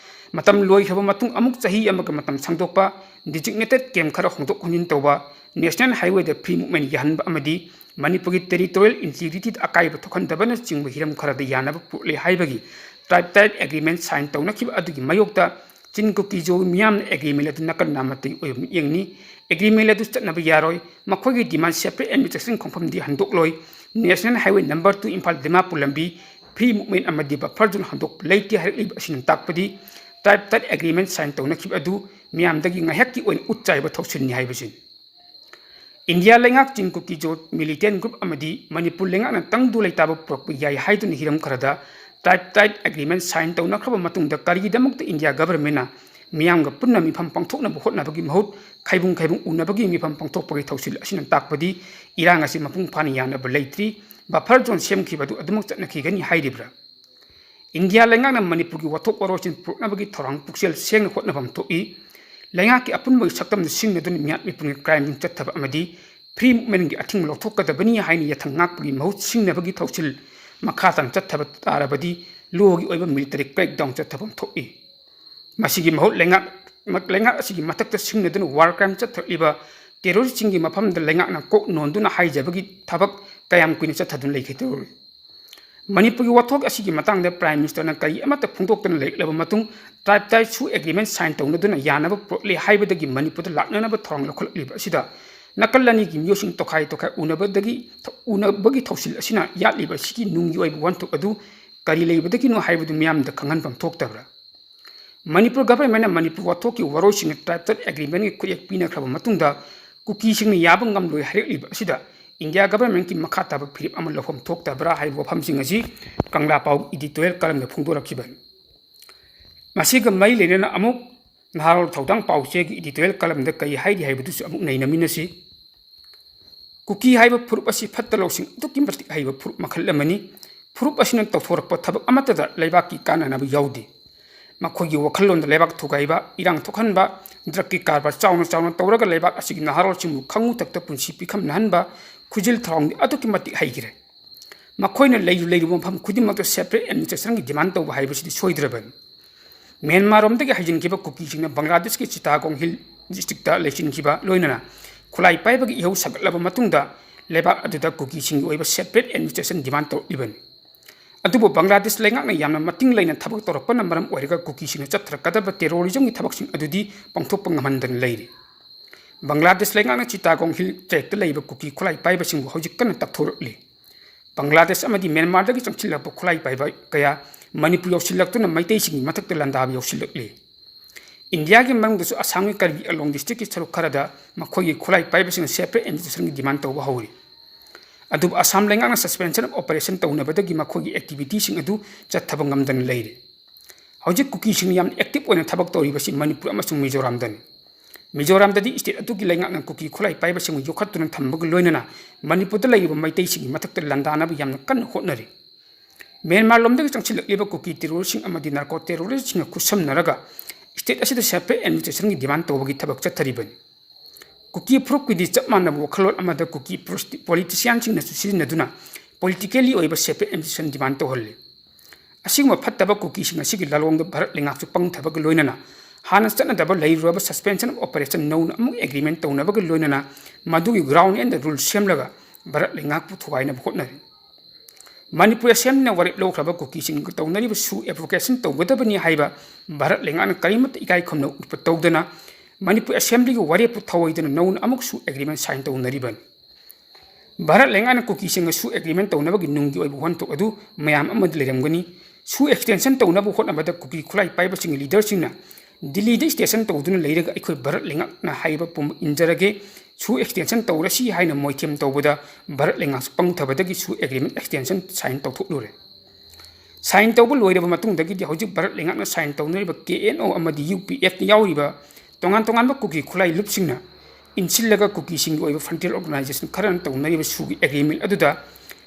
ꯃꯇꯝ ꯂꯣꯏꯈ꯭ꯔꯕ ꯃꯇꯨꯡ ꯑꯃꯨꯛ ꯆꯍꯤ ꯑꯃꯒ ꯃꯇꯝ ꯁꯥꯡꯗꯣꯛꯄ, designated camp ꯈꯔ ꯍꯣꯡꯗꯣꯛ ꯍꯣꯟꯖꯤꯟ ꯇꯧꯕ, national highwayꯗ free movement ꯌꯥꯍꯟꯕ ꯑꯃꯗꯤ ꯃꯅꯤꯄꯨꯔꯒꯤ territorial integrityꯗ ꯑꯀꯥꯏꯕ ꯊꯣꯛꯍꯟꯗꯕꯅꯆꯤꯡꯕ ꯍꯤꯔꯝ ꯈꯔꯗ ꯌꯥꯅꯕ ꯄꯨꯔꯛꯂꯦ ꯍꯥꯏꯕꯒꯤ tripartite agreement sign ꯇꯧꯅꯈꯤꯕ ꯑꯗꯨꯒꯤ ꯃꯥꯌꯣꯛꯇ ꯆꯤꯟ ꯀꯨꯀꯤ ꯖꯣ ꯃꯤꯌꯥꯝꯅ agreement ꯑꯗꯨ ꯅꯥꯀꯟ ꯅꯥꯝꯃꯇꯒꯤ ꯑꯣꯏꯕ ꯃꯤꯠꯌꯦꯡꯅꯤ꯫ Agreement ꯑꯗꯨ ꯆꯠꯅꯕ ꯌꯥꯔꯣꯏ꯫ ꯃꯈꯣꯏꯒꯤ demand separate administration ꯈꯣꯡꯐꯝꯗꯤ ꯍꯟꯗꯣꯛꯂꯣꯏ꯫ National highway number two Imphal Dimapur ꯂꯝꯕꯤ free movement ꯑꯃꯗꯤ buffer zone ꯍꯟꯗꯣꯛꯄ ꯂꯩꯇꯦ ꯍꯥꯏꯔꯛꯂꯤꯕ ꯑꯁꯤꯅ ꯇꯥꯛꯄꯗꯤ tripartite agreement sign ꯇꯧꯅꯈꯤꯕ ꯑꯗꯨ ꯃꯤꯌꯥꯝꯗꯒꯤ ꯉꯥꯏꯍꯥꯛꯀꯤ ꯑꯣꯏꯅ ꯎꯠ ꯆꯥꯏꯕ ꯊꯧꯁꯤꯜꯅꯤ ꯍꯥꯏꯕꯁꯤꯅꯤ꯫ ꯏꯟꯗꯤꯌꯥ ꯂꯩꯉꯥꯛ ꯆꯤꯡ ꯀꯨꯀꯤ ꯖꯣꯠ militant group ꯑꯃꯗꯤ ꯃꯅꯤꯄꯨꯔ ꯂꯩꯉꯥꯛꯅ ꯇꯪꯗꯨ ꯂꯩꯇꯥꯕ ꯄꯨꯔꯛꯄ ꯌꯥꯏ ꯍꯥꯏꯗꯨꯅ ꯍꯤꯔꯝ ꯈꯔꯗ tripartite agreement sign ꯇꯧꯅꯈ꯭ꯔꯕ ꯃꯇꯨꯡꯗ ꯀꯔꯤꯒꯤꯗꯃꯛꯇ ꯏꯟꯗꯤꯌꯥ governmentꯅ ꯃꯤꯌꯥꯝꯒ ꯄꯨꯟꯅ ꯃꯤꯐꯝ ꯄꯥꯡꯊꯣꯛꯅꯕ ꯍꯣꯠꯅꯕꯒꯤ ꯃꯍꯨꯠ ꯈꯥꯏꯕꯨꯡ ꯈꯥꯏꯕꯨꯡ ꯎꯅꯕꯒꯤ ꯃꯤꯐꯝ ꯄꯥꯡꯊꯣꯛꯄꯒꯤ ꯊꯧꯁꯤꯜ ꯑꯁꯤꯅ ꯇꯥꯛꯄꯗꯤ ꯏꯔꯥꯡ ꯑꯁꯤ ꯃꯄꯨꯡ ꯐꯥꯅ ꯌꯥꯅꯕ ꯂꯩꯇ꯭ꯔꯤ, buffer zone ꯁꯦꯝꯈꯤꯕ ꯑꯗꯨ ꯑꯗꯨꯃꯛ ꯆꯠꯅꯈꯤꯒꯅꯤ ꯍꯥꯏꯔꯤꯕ꯭ꯔꯥ? ꯏꯟꯗꯤꯌꯥ ꯂꯩꯉꯥꯛꯅ ꯃꯅꯤꯄꯨꯔꯒꯤ ꯋꯥꯊꯣꯛ ꯋꯥꯔꯣꯜꯁꯤꯡ ꯄꯨꯔꯛꯅꯕꯒꯤ ꯊꯧꯔꯥꯡ ꯄꯨꯛꯆꯦꯜ ꯁꯦꯡꯅ ꯍꯣꯠꯅꯐꯝ ꯊꯣꯛꯏ꯫ ꯂꯩꯉꯥꯛꯀꯤ ꯑꯄꯨꯟꯕꯒꯤ ꯁꯛꯇꯝꯗ ꯁꯤꯡꯅꯗꯨꯅ ꯃꯤꯌꯥꯠ ꯃꯤꯄꯨꯡꯒꯤ crimeꯁꯤꯡ ꯆꯠꯊꯕ ꯑꯃꯗꯤ free movementꯀꯤ ꯑꯊꯤꯡꯕ ꯂꯧꯊꯣꯛꯀꯗꯕꯅꯤ ꯍꯥꯏꯅ ꯌꯥꯊꯪ ꯉꯥꯛꯄꯒꯤ ꯃꯍꯨꯠ ꯁꯤꯡꯅꯕꯒꯤ ꯊꯧꯁꯤꯜ ꯃꯈꯥ ꯇꯥꯅ ꯆꯠꯊꯕ ꯇꯥꯔꯕꯗꯤ lawꯒꯤ ꯑꯣꯏꯕ military crackdown ꯆꯠꯊꯐꯝ ꯊꯣꯛꯏ꯫ ꯃꯁꯤꯒꯤ ꯃꯍꯨꯠ ꯂꯩꯉꯥꯛ, ꯂꯩꯉꯥꯛ ꯑꯁꯤꯒꯤ ꯃꯊꯛꯇ ꯁꯤꯡꯅꯗꯨꯅ war crime ꯆꯠꯊꯔꯛꯂꯤꯕ terroristꯁꯤꯡꯒꯤ ꯃꯐꯝꯗ ꯂꯩꯉꯥꯛꯅ ꯀꯣꯛ ꯅꯣꯟꯗꯨꯅ ꯍꯥꯏꯖꯕꯒꯤ ꯊꯕꯛ ꯀꯌꯥꯝ ꯀꯨꯏꯅ ꯆꯠꯊꯗꯨꯅ ꯂꯩꯈꯤꯗꯧꯔꯤ? ꯃꯅꯤꯄꯨꯔꯒꯤ ꯋꯥꯊꯣꯛ ꯑꯁꯤꯒꯤ ꯃꯇꯥꯡꯗ Prime Ministerꯅ ꯀꯔꯤ ꯑꯃꯠꯇ ꯐꯣꯡꯗꯣꯛꯇꯅ ꯂꯩꯔꯛꯂꯕ ꯃꯇꯨꯡ tripartite ꯁꯨ agreement sign ꯇꯧꯅꯗꯨꯅ ꯌꯥꯅꯕ ꯄꯨꯔꯛꯂꯦ ꯍꯥꯏꯕꯗꯒꯤ ꯃꯅꯤꯄꯨꯔꯗ ꯂꯥꯛꯅꯅꯕ ꯊꯧꯔꯥꯡ ꯂꯧꯈꯠꯂꯛꯂꯤꯕ ꯑꯁꯤꯗ ꯅꯥꯀꯜ ꯑꯅꯤꯒꯤ ꯃꯤꯑꯣꯏꯁꯤꯡ ꯇꯣꯈꯥꯏ ꯇꯣꯈꯥꯏ ꯎꯅꯕꯗꯒꯤ, ꯎꯅꯕꯒꯤ ꯊꯧꯁꯤꯜ ꯑꯁꯤꯅ ꯌꯥꯠꯂꯤꯕ ꯑꯁꯤꯒꯤ ꯅꯨꯡꯒꯤ ꯑꯣꯏꯕ ꯋꯥꯍꯟꯊꯣꯛ ꯑꯗꯨ ꯀꯔꯤ ꯂꯩꯕꯗꯒꯤꯅꯣ ꯍꯥꯏꯕꯗꯨ ꯃꯤꯌꯥꯝꯗ ꯈꯪꯍꯟꯐꯝ ꯊꯣꯛꯇꯕ꯭ꯔꯥ? ꯃꯅꯤꯄꯨꯔ governmentꯅ ꯃꯅꯤꯄꯨꯔ ꯋꯥꯊꯣꯛꯀꯤ ꯋꯥꯔꯣꯏꯁꯤꯟꯅ tripartite agreementꯀꯤ ꯈꯨꯠꯌꯦꯛ ꯄꯤꯅꯈ꯭ꯔꯕ ꯃꯇꯨꯡꯗ ꯀꯨꯀꯤꯁꯤꯡꯅ ꯌꯥꯕ ꯉꯝꯂꯣꯏ ꯍꯥꯏꯔꯛꯂꯤꯕ ꯑꯁꯤꯗ ꯏꯟꯗꯤꯌꯥ governmentꯀꯤ ꯃꯈꯥ ꯇꯥꯕ ꯐꯤꯔꯦꯞ ꯑꯃ ꯂꯧꯐꯝ ꯊꯣꯛꯇꯕ꯭ꯔꯥ ꯍꯥꯏꯕ ꯋꯥꯐꯝꯁꯤꯡ ꯑꯁꯤ ꯀꯪꯂꯥ ꯄꯥꯎ editorial columnꯗ ꯐꯣꯡꯗꯣꯔꯛꯈꯤꯕꯅꯤ꯫ ꯃꯁꯤꯒ ꯃꯔꯤ ꯂꯩꯅꯅ ꯑꯃꯨꯛ ꯅꯍꯥꯔꯣꯜ ꯊꯧꯗꯥꯡ ꯄꯥꯎꯆꯦꯒꯤ editorial columnꯗ ꯀꯔꯤ ꯍꯥꯏꯔꯤ ꯍꯥꯏꯕꯗꯨꯁꯨ ꯑꯃꯨꯛ ꯅꯩꯅꯃꯤꯟꯅꯁꯤ꯫ ꯀꯨꯀꯤ ꯍꯥꯏꯕ ꯐꯨꯔꯨꯞ ꯑꯁꯤ ꯐꯠꯇ ꯂꯧꯁꯤꯡ ꯑꯗꯨꯛꯀꯤ ꯃꯇꯤꯛ ꯍꯩꯕ ꯐꯨꯔꯨꯞ ꯃꯈꯜ ꯑꯃꯅꯤ꯫ ꯐꯨꯔꯨꯞ ꯑꯁꯤꯅ ꯇꯧꯊꯣꯔꯛꯄ ꯊꯕꯛ ꯑꯃꯠꯇꯗ ꯂꯩꯕꯥꯛꯀꯤ ꯀꯥꯟꯅꯅꯕ ꯌꯥꯎꯗꯦ꯫ ꯃꯈꯣꯏꯒꯤ ꯋꯥꯈꯜꯂꯣꯟꯗ ꯂꯩꯕꯥꯛ ꯊꯨꯒꯥꯏꯕ, ꯏꯔꯥꯡ ꯊꯣꯛꯍꯟꯕ, drugꯀꯤ ꯀꯔꯕꯥꯔ ꯆꯥꯎꯅ ꯆꯥꯎꯅ ꯇꯧꯔꯒ ꯂꯩꯕꯥꯛ ꯑꯁꯤꯒꯤ ꯅꯍꯥꯔꯣꯜꯁꯤꯡꯕꯨ ꯈꯪꯉꯨ ꯊꯛꯇ ꯄꯨꯟꯁꯤ ꯄꯤꯈꯝꯅꯍꯟꯕ ꯈꯨꯖꯤꯜ ꯊꯧꯔꯥꯡꯗꯤ ꯑꯗꯨꯛꯀꯤ ꯃꯇꯤꯛ ꯍꯩꯈ꯭ꯔꯦ꯫ ꯃꯈꯣꯏꯅ ꯂꯩꯔꯨ ꯂꯩꯔꯨꯕ ꯃꯐꯝ ꯈꯨꯗꯤꯡꯃꯛꯇ separate administrationꯒꯤ demand ꯇꯧꯕ ꯍꯥꯏꯕꯁꯤꯗꯤ ꯁꯣꯏꯗ꯭ꯔꯕꯅꯤ꯫ ꯃ꯭ꯌꯥꯟꯃꯥꯔꯔꯣꯝꯗꯒꯤ ꯍꯩꯖꯤꯟꯈꯤꯕ ꯀꯨꯀꯤꯁꯤꯡꯅ ꯕꯪꯒ꯭ꯂꯥꯗꯦꯁꯀꯤ ꯆꯤꯇꯥꯒꯣꯡ ꯍꯤꯜ districtꯇ ꯂꯩꯁꯤꯟꯈꯤꯕ ꯂꯣꯏꯅꯅ ꯈꯨꯠꯂꯥꯏ ꯄꯥꯏꯕꯒꯤ ꯏꯍꯧ ꯁꯥꯒꯠꯂꯕ ꯃꯇꯨꯡꯗ ꯂꯩꯕꯥꯛ ꯑꯗꯨꯗ ꯀꯨꯀꯤꯁꯤꯡꯒꯤ ꯑꯣꯏꯕ separate administration demand ꯇꯧꯔꯛꯂꯤꯕꯅꯤ꯫ ꯑꯗꯨꯕꯨ ꯕꯪꯒ꯭ꯂꯥꯗꯦꯁ ꯂꯩꯉꯥꯛꯅ ꯌꯥꯝꯅ ꯃꯇꯤꯡ ꯂꯩꯅ ꯊꯕꯛ ꯇꯧꯔꯛꯄꯅ ꯃꯔꯝ ꯑꯣꯏꯔꯒ ꯀꯨꯀꯤꯁꯤꯡꯅ ꯆꯠꯊꯔꯛꯀꯗꯕ terrorismꯒꯤ ꯊꯕꯛꯁꯤꯡ ꯑꯗꯨꯗꯤ ꯄꯥꯡꯊꯣꯛꯄ ꯉꯝꯍꯟꯗꯅ ꯂꯩꯔꯤ꯫ ꯕꯪꯒ꯭ꯂꯥꯗꯦꯁ ꯂꯩꯉꯥꯛꯅ ꯆꯤꯇꯥꯒꯣꯡ ꯍꯤꯜ trackꯇ ꯂꯩꯕ ꯀꯨꯀꯤ ꯈꯨꯠꯂꯥꯏ ꯄꯥꯏꯕꯁꯤꯡꯕꯨ ꯍꯧꯖꯤꯛ ꯀꯟꯅ ꯇꯛꯊꯣꯔꯛꯂꯤ꯫ ꯕꯪꯒ꯭ꯂꯥꯗꯦꯁ ꯑꯃꯗꯤ ꯃ꯭ꯌꯥꯟꯃꯥꯔꯗꯒꯤ ꯆꯪꯁꯤꯜꯂꯛꯄ ꯈꯨꯠꯂꯥꯏ ꯄꯥꯏꯕ ꯀꯌꯥ ꯃꯅꯤꯄꯨꯔ ꯌꯧꯁꯤꯜꯂꯛꯇꯨꯅ ꯃꯩꯇꯩꯁꯤꯡꯒꯤ ꯃꯊꯛꯇ ꯂꯥꯟꯗꯥꯕ ꯌꯧꯁꯤꯜꯂꯛꯂꯤ꯫ ꯏꯟꯗꯤꯌꯥꯒꯤ ꯃꯅꯨꯡꯗꯁꯨ ꯑꯁꯥꯝꯒꯤ ꯀꯔꯕꯤ ꯑꯪꯂꯣꯡ ꯗꯤꯁꯇ꯭ꯔꯤꯛꯀꯤ ꯁꯔꯨꯛ ꯈꯔꯗ ꯃꯈꯣꯏꯒꯤ ꯈꯨꯠꯂꯥꯏ ꯄꯥꯏꯕꯁꯤꯡꯅ separate administrationꯒꯤ demand ꯇꯧꯕ ꯍꯧꯔꯤ꯫ ꯑꯗꯨꯕꯨ ꯑꯁꯥꯝ ꯂꯩꯉꯥꯛꯅ suspension of operation ꯇꯧꯅꯕꯗꯒꯤ ꯃꯈꯣꯏꯒꯤ activityꯁꯤꯡ ꯑꯗꯨ ꯆꯠꯊꯕ ꯉꯝꯗꯅ ꯂꯩꯔꯦ꯫ ꯍꯧꯖꯤꯛ ꯀꯨꯀꯤꯁꯤꯡꯅ ꯌꯥꯝꯅ active ꯑꯣꯏꯅ ꯊꯕꯛ ꯇꯧꯔꯤꯕꯁꯤ ꯃꯅꯤꯄꯨꯔ ꯑꯃꯁꯨꯡ ꯃꯤꯖꯣꯔꯥꯝꯗꯅꯤ꯫ ꯃꯤꯖꯣꯔꯥꯝꯗꯗꯤ state ꯑꯗꯨꯒꯤ ꯂꯩꯉꯥꯛꯅ ꯀꯨꯀꯤ ꯈꯨꯠꯂꯥꯏ ꯄꯥꯏꯕꯁꯤꯡꯕꯨ ꯌꯣꯛꯈꯠꯇꯨꯅ ꯊꯝꯕꯒ ꯂꯣꯏꯅꯅ ꯃꯅꯤꯄꯨꯔꯗ ꯂꯩꯔꯤꯕ ꯃꯩꯇꯩꯁꯤꯡꯒꯤ ꯃꯊꯛꯇ ꯂꯥꯟꯗꯥꯅꯕ ꯌꯥꯝꯅ ꯀꯟꯅ ꯍꯣꯠꯅꯔꯤ꯫ ꯃ꯭ꯌꯥꯟꯃꯥꯔ ꯂꯣꯝꯗꯒꯤ ꯆꯪꯁꯤꯜꯂꯛꯂꯤꯕ ꯀꯨꯀꯤ terroristꯁꯤꯡ ꯑꯃꯗꯤ narco terroristꯁꯤꯡꯒ ꯈꯨꯠꯁꯝꯅꯔꯒ state ꯑꯁꯤꯗ separate administrationꯒꯤ demand ꯇꯧꯕꯒꯤ ꯊꯕꯛ ꯆꯠꯊꯔꯤꯕꯅꯤ꯫ ꯀꯨꯀꯤ ꯐꯨꯔꯨꯞꯀꯤꯗꯤ ꯆꯞ ꯃꯥꯟꯅꯕ ꯋꯥꯈꯜꯂꯣꯟ ꯑꯃꯗ ꯀꯨꯀꯤ ꯄ꯭ꯔꯣꯁꯇꯤ-, politicianꯁꯤꯡꯅꯁꯨ ꯁꯤꯖꯤꯟꯅꯗꯨꯅ politically ꯑꯣꯏꯕ separate administration demand ꯇꯧꯍꯜꯂꯤ꯫ ꯑꯁꯤꯒꯨꯝꯕ ꯐꯠꯇꯕ ꯀꯨꯀꯤꯁꯤꯡ ꯑꯁꯤꯒꯤ ꯂꯥꯂꯣꯡꯗ ꯚꯥꯔꯠ ꯂꯩꯉꯥꯛꯁꯨ ꯄꯪꯊꯕꯒ ꯂꯣꯏꯅꯅ ꯍꯥꯟꯅ ꯆꯠꯅꯗꯕ ꯂꯩꯔꯨꯔꯕ suspension of operation ꯅꯧꯅ ꯑꯃꯨꯛ agreement ꯇꯧꯅꯕꯒ ꯂꯣꯏꯅꯅ ꯃꯗꯨꯒꯤ ground and rule ꯁꯦꯝꯂꯒ ꯚꯥꯔꯠ ꯂꯩꯉꯥꯛꯄꯨ ꯊꯨꯒꯥꯏꯅꯕ ꯍꯣꯠꯅꯔꯤ꯫ ꯃꯅꯤꯄꯨꯔ Assemblyꯅ ꯋꯥꯔꯦꯞ ꯂꯧꯈ꯭ꯔꯕ ꯀꯨꯀꯤꯁꯤꯡꯒ ꯇꯧꯅꯔꯤꯕ ꯁꯨ application ꯇꯧꯒꯗꯕꯅꯤ ꯍꯥꯏꯕ ꯚꯥꯔꯠ ꯂꯩꯉꯥꯛꯅ ꯀꯔꯤꯃꯠꯇ ꯏꯀꯥꯏ ꯈꯨꯝꯅꯕ ꯎꯠꯄ ꯇꯧꯗꯅ ꯃꯅꯤꯄꯨꯔ Assemblyꯒꯤ ꯋꯥꯔꯦꯞꯄꯨ ꯊꯧꯑꯣꯏꯗꯅ ꯅꯧꯅ ꯑꯃꯨꯛ ꯁꯨ agreement sign ꯇꯧꯅꯔꯤꯕꯅꯤ꯫ ꯚꯥꯔꯠ ꯂꯩꯉꯥꯛꯅ ꯀꯨꯀꯤꯁꯤꯡꯒ ꯁꯨ agreement ꯇꯧꯅꯕꯒꯤ ꯅꯨꯡꯒꯤ ꯑꯣꯏꯕ ꯋꯥꯍꯟꯊꯣꯛ ꯑꯗꯨ ꯃꯌꯥꯝ ꯑꯃꯗ ꯂꯩꯔꯝꯒꯅꯤ꯫ ꯁꯨ extension ꯇꯧꯅꯕ ꯍꯣꯠꯅꯕꯗ ꯀꯨꯀꯤ ꯈꯨꯠꯂꯥꯏ ꯄꯥꯏꯕꯁꯤꯡꯒꯤ leaderꯁꯤꯡꯅ ꯗꯤꯜꯂꯤꯗ station ꯇꯧꯗꯨꯅ ꯂꯩꯔꯒ ꯑꯩꯈꯣꯏ ꯚꯥꯔꯠ ꯂꯩꯉꯥꯛꯅ ꯍꯥꯏꯕ ꯄꯨꯝꯕ ꯏꯟꯖꯔꯒꯦ, ꯁꯨ extension ꯇꯧꯔꯁꯤ ꯍꯥꯏꯅ ꯃꯣꯏꯊꯦꯝ ꯇꯧꯕꯗ ꯚꯥꯔꯠ ꯂꯩꯉꯥꯛꯁꯨ ꯄꯪꯊꯕꯗꯒꯤ ꯁꯨ agreement extension sign ꯇꯧꯊꯣꯛꯂꯨꯔꯦ꯫ Sign ꯇꯧꯕ ꯂꯣꯏꯔꯕ ꯃꯇꯨꯡꯗꯒꯤꯗꯤ ꯍꯧꯖꯤꯛ ꯚꯥꯔꯠ ꯂꯩꯉꯥꯛꯅ sign ꯇꯧꯅꯔꯤꯕ ꯀꯦ ꯑꯦꯟ ꯑꯣ ꯑꯃꯗꯤ ꯌꯨ ꯄꯤ ꯑꯦꯐꯇ ꯌꯥꯎꯔꯤꯕ ꯇꯣꯉꯥꯟ ꯇꯣꯉꯥꯟꯕ ꯀꯨꯀꯤ ꯈꯨꯠꯂꯥꯏ ꯂꯨꯞꯁꯤꯡꯅ ꯏꯟꯁꯤꯜꯂꯒ ꯀꯨꯀꯤꯁꯤꯡꯒꯤ ꯑꯣꯏꯕ frontier organisation ꯈꯔꯅ ꯇꯧꯅꯔꯤꯕ ꯁꯨꯒꯤ agreement ꯑꯗꯨꯗ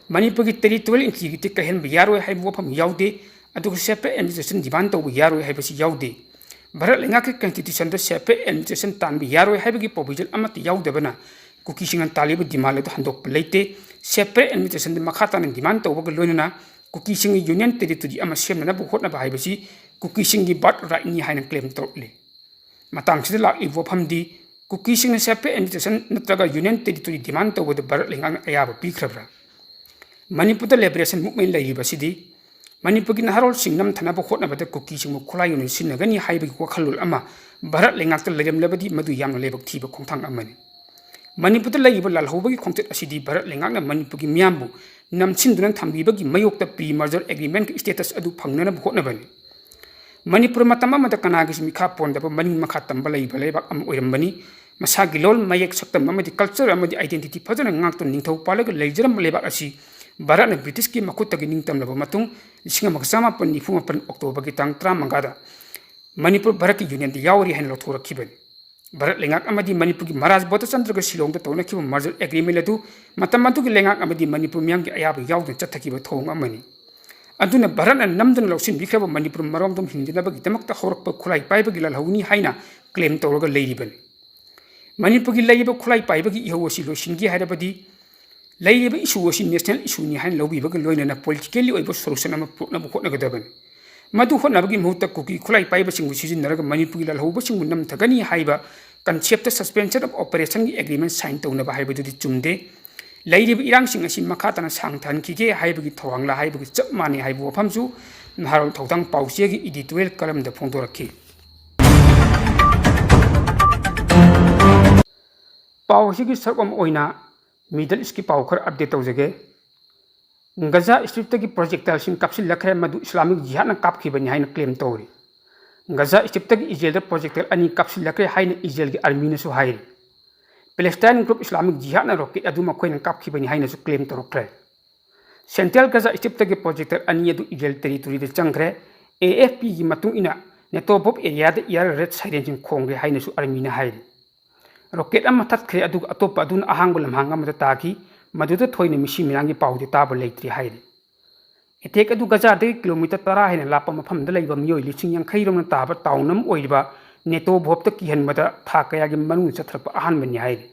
ꯃꯅꯤꯄꯨꯔꯒꯤ territorial integrity ꯀꯥꯏꯍꯟꯕ ꯌꯥꯔꯣꯏ ꯍꯥꯏꯕ ꯋꯥꯐꯝ ꯌꯥꯎꯗꯦ, ꯑꯗꯨꯒ separate administration demand ꯇꯧꯕ ꯌꯥꯔꯣꯏ ꯍꯥꯏꯕꯁꯤ ꯌꯥꯎꯗꯦ꯫ ꯚꯥꯔꯠ ꯂꯩꯉꯥꯛꯀꯤ constitutionꯗ separate administration ꯇꯥꯟꯕ ꯌꯥꯔꯣꯏ ꯍꯥꯏꯕꯒꯤ provision ꯑꯃꯠꯇ ꯌꯥꯎꯗꯕꯅ ꯀꯨꯀꯤꯁꯤꯡꯅ ꯇꯥꯜꯂꯤꯕ demand ꯑꯗꯨ ꯍꯟꯗꯣꯛꯄ ꯂꯩꯇꯦ꯫ Separate administrationꯗ ꯃꯈꯥ ꯇꯥꯅ demand ꯇꯧꯕꯒ ꯂꯣꯏꯅꯅ ꯀꯨꯀꯤꯁꯤꯡꯒꯤ union territory ꯑꯃ ꯁꯦꯝꯅꯅꯕ ꯍꯣꯠꯅꯕ ꯍꯥꯏꯕꯁꯤ ꯀꯨꯀꯤꯁꯤꯡꯒꯤ birthright ꯅꯤ ꯍꯥꯏꯅ claim ꯇꯧꯔꯛꯂꯤ꯫ ꯃꯇꯥꯡꯁꯤꯗ ꯂꯥꯛꯂꯤꯕ ꯋꯥꯐꯝꯗꯤ ꯀꯨꯀꯤꯁꯤꯡꯅ separate administration ꯅꯠꯇ꯭ꯔꯒ union territory demand ꯇꯧꯕꯗ ꯚꯥꯔꯠ ꯂꯩꯉꯥꯛꯅ ꯑꯌꯥꯕ ꯄꯤꯈ꯭ꯔꯕ꯭ꯔꯥ? ꯃꯅꯤꯄꯨꯔꯗ liberation movement ꯂꯩꯔꯤꯕꯁꯤꯗꯤ ꯃꯅꯤꯄꯨꯔꯒꯤ ꯅꯍꯥꯔꯣꯜꯁꯤꯡ ꯅꯝꯊꯅꯕ ꯍꯣꯠꯅꯕꯗ ꯀꯨꯀꯤꯁꯤꯡꯕꯨ ꯈꯨꯠꯂꯥꯏ ꯑꯣꯏꯅ ꯁꯤꯖꯤꯟꯅꯒꯅꯤ ꯍꯥꯏꯕꯒꯤ ꯋꯥꯈꯜꯂꯣꯟ ꯑꯃ ꯚꯥꯔꯠ ꯂꯩꯉꯥꯛꯇ ꯂꯩꯔꯝꯂꯕꯗꯤ ꯃꯗꯨ ꯌꯥꯝꯅ ꯂꯥꯏꯕꯛ ꯊꯤꯕ ꯈꯣꯡꯊꯥꯡ ꯑꯃꯅꯤ꯫ ꯃꯅꯤꯄꯨꯔꯗ ꯂꯩꯔꯤꯕ ꯂꯥꯜꯍꯧꯕꯒꯤ ꯈꯣꯡꯆꯠ ꯑꯁꯤꯗꯤ ꯚꯥꯔꯠ ꯂꯩꯉꯥꯛꯅ ꯃꯅꯤꯄꯨꯔꯒꯤ ꯃꯤꯌꯥꯝꯕꯨ ꯅꯝꯁꯤꯟꯗꯨꯅ ꯊꯝꯕꯤꯕꯒꯤ ꯃꯥꯌꯣꯛꯇ pre merger agreement status ꯑꯗꯨ ꯐꯪꯅꯅꯕ ꯍꯣꯠꯅꯕꯅꯤ꯫ ꯃꯅꯤꯄꯨꯔ ꯃꯇꯝ ꯑꯃꯗ ꯀꯅꯥꯒꯤꯁꯨ ꯃꯤꯈꯥ ꯄꯣꯟꯗꯕ ꯃꯅꯤꯡ ꯃꯈꯥ ꯇꯝꯕ ꯂꯩꯕ ꯂꯩꯕꯥꯛ ꯑꯃ ꯑꯣꯏꯔꯝꯕꯅꯤ꯫ ꯃꯁꯥꯒꯤ ꯂꯣꯜ, ꯃꯌꯦꯛ, ꯁꯛꯇꯝ ꯑꯃꯗꯤ culture ꯑꯃꯗꯤ identity ꯐꯖꯅ ꯉꯥꯛꯇꯨꯅ ꯅꯤꯡꯊꯧ ꯄꯥꯜꯂꯒ ꯂꯩꯖꯔꯝꯕ ꯂꯩꯕꯥꯛ ꯑꯁꯤ ꯚꯥꯔꯠꯅ ꯕ꯭ꯔꯤꯇꯤꯁꯀꯤ ꯃꯈꯨꯠꯇꯒꯤ ꯅꯤꯡꯇꯝꯂꯕ ꯃꯇꯨꯡ, ꯂꯤꯁꯤꯡ ꯑꯃꯒ ꯆꯃꯥꯄꯟ ꯅꯤꯐꯨ ꯃꯥꯄꯟ ꯑꯣꯛꯇꯣꯕꯔꯒꯤ ꯇꯥꯡ ꯇꯔꯥꯃꯉꯥꯗ ꯃꯅꯤꯄꯨꯔ ꯚꯥꯔꯠꯀꯤ unionꯗ ꯌꯥꯎꯔꯤ ꯍꯥꯏꯅ ꯂꯧꯊꯣꯔꯛꯈꯤꯕꯅꯤ꯫ ꯚꯥꯔꯠ ꯂꯩꯉꯥꯛ ꯑꯃꯗꯤ ꯃꯅꯤꯄꯨꯔꯒꯤ ꯃꯍꯥꯔꯥꯖ ꯕꯣꯙꯆꯟꯗ꯭ꯔꯒ ꯁꯤꯂꯣꯡꯗ ꯇꯧꯅꯈꯤꯕ merger agreement ꯑꯗꯨ ꯃꯇꯝ ꯑꯗꯨꯒꯤ ꯂꯩꯉꯥꯛ ꯑꯃꯗꯤ ꯃꯅꯤꯄꯨꯔ ꯃꯤꯌꯥꯝꯒꯤ ꯑꯌꯥꯕ ꯌꯥꯎꯗꯅ ꯆꯠꯊꯈꯤꯕ ꯊꯧꯑꯣꯡ ꯑꯃꯅꯤ꯫ ꯑꯗꯨꯅ ꯚꯥꯔꯠꯅ ꯅꯝꯗꯨꯅ ꯂꯧꯁꯤꯟꯕꯤꯈ꯭ꯔꯕ ꯃꯅꯤꯄꯨꯔ ꯃꯔꯣꯝꯗꯣꯝ ꯍꯤꯡꯗꯅꯕꯒꯤꯗꯃꯛꯇ ꯍꯧꯔꯛꯄ ꯈꯨꯠꯂꯥꯏ ꯄꯥꯏꯕꯒꯤ ꯂꯥꯜꯍꯧꯅꯤ ꯍꯥꯏꯅ claim ꯇꯧꯔꯒ ꯂꯩꯔꯤꯕꯅꯤ꯫ ꯃꯅꯤꯄꯨꯔꯒꯤ ꯂꯩꯔꯤꯕ ꯈꯨꯠꯂꯥꯏ ꯄꯥꯏꯕꯒꯤ ꯏꯍꯧ ꯑꯁꯤ ꯂꯣꯏꯁꯤꯟꯒꯦ ꯍꯥꯏꯔꯕꯗꯤ ꯂꯩꯔꯤꯕ issue ꯑꯁꯤ national issueꯅꯤ ꯍꯥꯏꯅ ꯂꯧꯕꯤꯕꯒ ꯂꯣꯏꯅꯅ politically ꯑꯣꯏꯕ solution ꯑꯃ ꯄꯨꯔꯛꯅꯕ ꯍꯣꯠꯅꯒꯗꯕꯅꯤ꯫ ꯃꯗꯨ ꯍꯣꯠꯅꯕꯒꯤ ꯃꯍꯨꯠꯇ ꯀꯨꯀꯤ ꯈꯨꯠꯂꯥꯏ ꯄꯥꯏꯕꯁꯤꯡꯕꯨ ꯁꯤꯖꯤꯟꯅꯔꯒ ꯃꯅꯤꯄꯨꯔꯒꯤ ꯂꯥꯜꯍꯧꯕꯁꯤꯡꯕꯨ ꯅꯝꯊꯒꯅꯤ ꯍꯥꯏꯕ concept suspension of operationꯒꯤ agreement sign ꯇꯧꯅꯕ ꯍꯥꯏꯕꯗꯨꯗꯤ ꯆꯨꯝꯗꯦ꯫ ꯂꯩꯔꯤꯕ ꯏꯔꯥꯡꯁꯤꯡ ꯑꯁꯤ ꯃꯈꯥ ꯇꯥꯅ ꯁꯥꯡꯊꯍꯟꯈꯤꯒꯦ ꯍꯥꯏꯕꯒꯤ ꯊꯧꯔꯥꯡꯂꯥ ꯍꯥꯏꯕꯒꯤ ꯆꯞ ꯃꯥꯟꯅꯩ ꯍꯥꯏꯕ ꯋꯥꯐꯝꯁꯨ ꯅꯍꯥꯔꯣꯜ ꯊꯧꯗꯥꯡ ꯄꯥꯎꯆꯦꯒꯤ editorial columnꯗ ꯐꯣꯡꯗꯣꯔꯛꯈꯤ꯫ ꯄꯥꯎ ꯑꯁꯤꯒꯤ ꯁꯔꯨꯛ ꯑꯃ ꯑꯣꯏꯅ Middle Eastꯀꯤ ꯄꯥꯎ ꯈꯔ update ꯇꯧꯖꯒꯦ꯫ ꯒꯖꯥ Stripꯇꯒꯤ projectileꯁꯤꯡ ꯀꯥꯞꯁꯤꯜꯂꯛꯈ꯭ꯔꯦ, ꯃꯗꯨ Islamic Jihadꯅ ꯀꯥꯞꯈꯤꯕꯅꯤ ꯍꯥꯏꯅ claim ꯇꯧꯔꯤ꯫ ꯒꯖꯥ Stripꯇꯒꯤ ꯏꯖꯔꯦꯜꯗ projectile ꯑꯅꯤ ꯀꯥꯞꯁꯤꯜꯂꯛꯈ꯭ꯔꯦ ꯍꯥꯏꯅ ꯏꯖꯔꯦꯜꯒꯤ armyꯅꯁꯨ ꯍꯥꯏꯔꯤ꯫ Palestine group Islamic Jihadꯅ rocket ꯑꯗꯨ ꯃꯈꯣꯏꯅ ꯀꯥꯞꯈꯤꯕꯅꯤ ꯍꯥꯏꯅꯁꯨ claim ꯇꯧꯔꯛꯈ꯭ꯔꯦ꯫ Central Gaza Stripꯇꯒꯤ projectile ꯑꯅꯤ ꯑꯗꯨ ꯏꯖꯔꯦꯜ territoryꯗ ꯆꯪꯈ꯭ꯔꯦ꯫ AFPꯒꯤ ꯃꯇꯨꯡ ꯏꯟꯅ Negev areaꯗ air raid sirenꯁꯤꯡ ꯈꯣꯡꯈ꯭ꯔꯦ ꯍꯥꯏꯅꯁꯨ armyꯅ ꯍꯥꯏꯔꯤ꯫ Rocket ꯑꯃ ꯊꯠꯈ꯭ꯔꯦ, ꯑꯗꯨꯒ ꯑꯇꯣꯞꯄ ꯑꯗꯨꯅ ꯑꯍꯥꯡꯕ ꯂꯝꯍꯥꯡ ꯑꯃꯗ ꯇꯥꯈꯤ꯫ ꯃꯗꯨꯗ ꯊꯣꯏꯅ ꯃꯤꯁꯤ ꯃꯤꯔꯥꯡꯒꯤ ꯄꯥꯎꯗꯤ ꯇꯥꯕ ꯂꯩꯇ꯭ꯔꯤ ꯍꯥꯏꯔꯤ꯫ Attack ꯑꯗꯨ ꯒꯖꯥꯗꯒꯤ kilometre ꯇꯔꯥ ꯍꯦꯟꯅ ꯂꯥꯞꯄ ꯃꯐꯝꯗ ꯂꯩꯕ ꯃꯤꯑꯣꯏ ꯂꯤꯁꯤꯡ ꯌꯥꯡꯈꯩ ꯔꯣꯝꯅ ꯇꯥꯕ town ꯑꯃ ꯑꯣꯏꯔꯤꯕ Negev ꯇ ꯀꯤꯍꯟꯕꯗ ꯊꯥ ꯀꯌꯥꯒꯤ ꯃꯅꯨꯡꯗ ꯆꯠꯊꯔꯛꯄ ꯑꯍꯥꯟꯕꯅꯤ ꯍꯥꯏꯔꯤ꯫